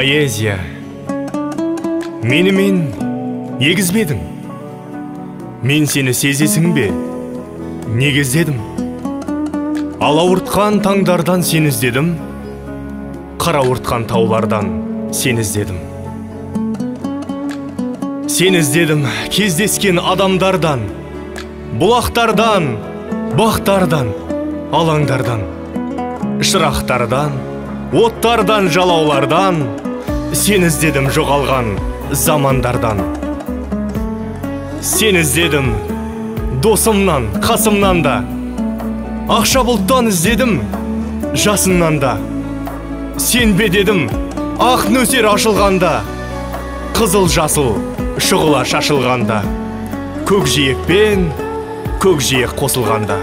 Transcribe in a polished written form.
Поэзия, менімен егізбедің. Мен сені сезесің бе? Неге іздедім? Алауыртқан таңдардан сені іздедім, қарауыртқан таулардан сені іздедім. Сені іздедім кездескен адамдардан, бұлақтардан, бақтардан, алаңдардан, шырақтардан, оттардан, жалаулардан, сені іздедім жоғалған замандардан. Сені іздедім досымнан, қасымнан да, ақша бұлттан іздедім жасыннан да. Сенбе дедім, ақ нөсер ашылғанда, қызыл жасыл шұғыла шашылғанда, көк жиекпен көк жиек қосылғанда.